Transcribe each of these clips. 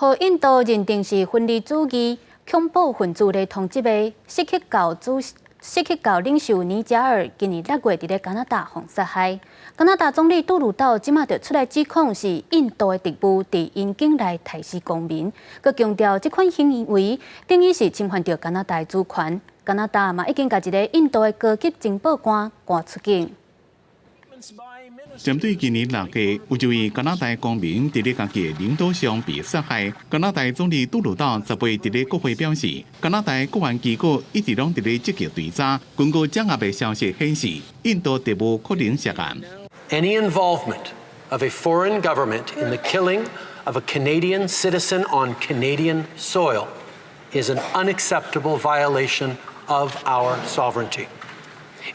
予印度認定是分離主義恐怖分子來通緝的錫克教主錫克教領袖尼賈爾，今年六月佇咧加拿大予殺害。加拿大總理杜魯道這馬就出來指控是印度的特務佇𪜶境內刣死公民，閣強調這款行為等於是侵犯著加拿大的主權。加拿大嘛已經共一个印度的高級情報官趕出境。針對今年六月有一位加拿大公民佇咧家己的領土上被殺害，加拿大總理杜魯道十八佇咧國會表示，加拿大國安機構一直攏佇咧積極追查。根據掌握的消息顯示，印度特務可能涉案。 Any involvement of a foreign government in the killing of a Canadian citizen on Canadian soil is an unacceptable violation of our sovereignty.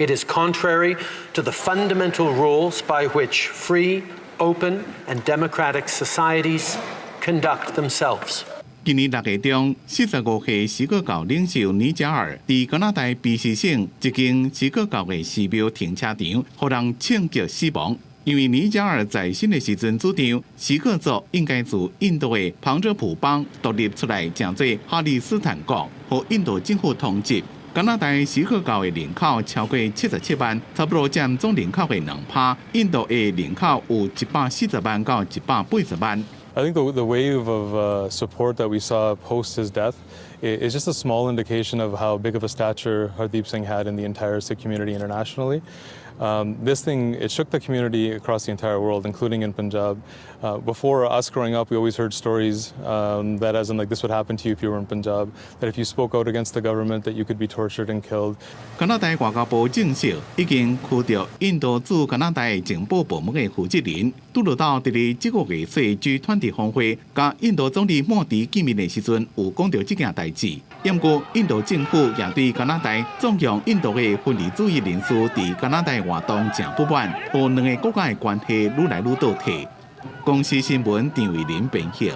It is contrary to the fundamental rules by which free, open, and democratic societies conduct themselves. 今年六月中，45歲錫克教領袖尼賈爾佇加拿大卑詩省一間錫克教的寺廟停車場，予人槍擊死亡。因為尼賈爾在生的時陣主張，錫克族應該自印度的旁遮普邦獨立出來，成做哈里斯坦國，予印度政府通緝。加拿大錫克教的人口超過77萬，差不多佔總人口的2%。印度的人口有140萬到180萬。 I think the wave of support that we saw post his death is just a small indication of how big of a stature Hardeep Singh had in the entire Sikh community internationally. This thing, it shook the community across the entire world, including in Punjab. Before us growing up, we always heard stories that as in like this would happen to you if you were in Punjab, that if you spoke out against the government, that you could be tortured and killed. 加拿大外交部證實，已經驅逐印度駐加拿大情報部門的負責人。杜魯道佇咧這個月底 G20 峰會，佮印度總理莫迪見面的時陣，有講著這件代誌。毋過，印度政府也對加拿大縱容印度的分離主義人士佇加拿大活動誠不滿，予兩个國家的關係愈來愈倒退。公視新聞陳慧琳編譯。